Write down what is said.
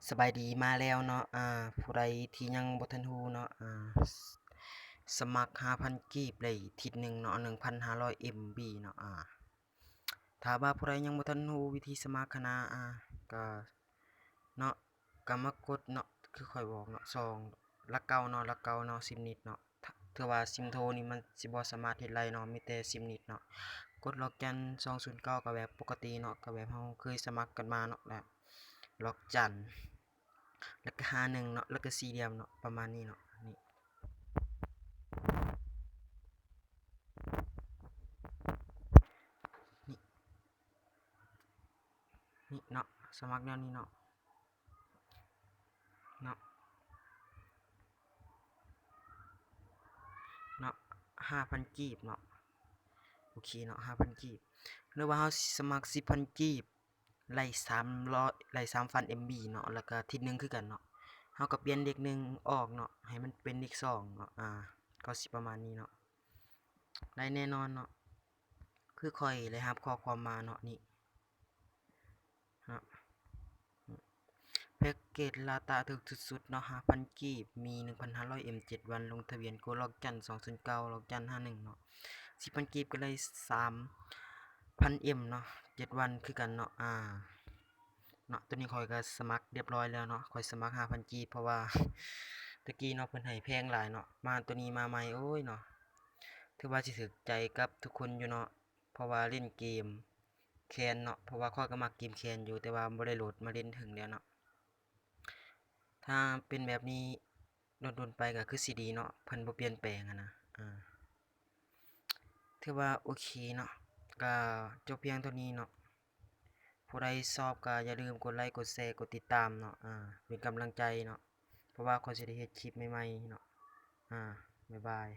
ສະບາຍດີ ມາແລ້ວເນາະ ອາ ຜູ້ໃດທີ່ຍັງບໍ່ທັນຮູ້ເນາະ ອາ ສະໝັກຫ້າພັນກີບໄດ້ທິດໜຶ່ງເນາະ ໜຶ່ງພັນຫ້າຮ້ອຍເອັມບີເນາະ ອາ ຖ້າວ່າຜູ້ໃດຍັງບໍ່ທັນຮູ້ວິທີສະໝັກຫັ້ນນະ ອາ ກະເນາະ ກະມາກົດເນາະ ຄືຂ້ອຍບອກເນາະ ສອງ ຫຼັກເກົ້າເນາະ ຫຼັກເກົ້າເນາະ ສິບນິດເນາະ ຖືວ່າຊິມໂທນີ້ມັນຊິບໍ່ສາມາດເຮັດໄດ້ເນາະ ມີແຕ່ສິບນິດເນາະ ກົດດອກຈັນສອງສູນເກົ້າ ກະແບບປົກກະຕິເນາະ ກະແບບເຮົາເຄີຍສະໝັກກັນມາເນາະ ແລະ ດອກຈັນ ແລ້ວກະຫ້າໜຶ່ງເນາະ ແລ້ວກະສີ່ຫຼ່ຽມເນາະ ປະມານນີ້ເນາະ ນີ້ ນີ້ ນີ້ເນາະ ສະໝັກແນວນີ້ເນາະ ເນາະ ເນາະ ຫ້າພັນກີບເນາະ ໂອເຄເນາະ ຫ້າພັນກີບ ຫຼືວ່າເຮົາຊິສະໝັກສິບພັນກີບ ໄລ່ສາມຮ້ອຍ ໄລ່ສາມພັນເອັມບີເນາະ ແລ້ວກະທິດໜຶ່ງຄືກັນເນາະ ເຮົາກະປ່ຽນເລກໜຶ່ງອອກເນາະ ໃຫ້ມັນເປັນເລກສອງເນາະ ອາ ກະຊິປະມານນີ້ເນາະ ໄດ້ແນ່ນອນເນາະ ຄືຂ້ອຍໄດ້ຮັບຂໍ້ຄວາມມາເນາະ ນີ້ ເນາະ ແພັກເກດລາຕາຖືກສຸດໆເນາະ ຫ້າພັນກີບ ມີໜຶ່ງພັນຫ້າຮ້ອຍເອັມ ເຈັດວັນ ລົງທະບຽນ ກົດດອກຈັນສອງສູນເກົ້າ ດອກຈັນຫ້າໜຶ່ງເນາະ ສິບພັນກີບກະໄດ້ສາມພັນເອັມເນາະ ເຈັດວັນຄືກັນເນາະ ອາ ເນາະ ໂຕນີ້ຂ້ອຍກະສະໝັກຮຽບຮ້ອຍແລ້ວເນາະ ຂ້ອຍສະໝັກຫ້າພັນກີບ ເພາະວ່າແຕ່ກີ້ເນາະ ເພິ່ນໃຫ້ແພງຫຼາຍເນາະ ມາໂຕນີ້ມາໃໝ່ ໂອ້ຍເນາະ ຖືວ່າຊິຖືກໃຈກັບທຸກຄົນຢູ່ເນາະ ເພາະວ່າຫຼິ້ນເກມ ແຄນເນາະ ເພາະວ່າຂ້ອຍກະມັກເກມແຄນຢູ່ ແຕ່ວ່າບໍ່ໄດ້ໂຫຼດມາຫຼິ້ນເຖິງແລ້ວເນາະ ຖ້າເປັນແບບນີ້ດົນໆໄປກະຄືຊິດີເນາະ ເພິ່ນບໍ່ປ່ຽນແປງຫັ້ນນະ ອາ ຖືວ່າໂອເຄເນາະ ກະຈົບພຽງເທົ່ານີ້ເນາະ ຜູ້ໃດຊອບກະຢ່າລືມກົດໄລ ກົດແຊ ກົດຕິດຕາມເນາະ ອາ ເປັນກຳລັງໃຈເນາະ ເພາະວ່າຂ້ອຍຊິໄດ້ເຮັດຄລິບໃໝ່ໆເນາະ ອາ ບາຍບາຍ.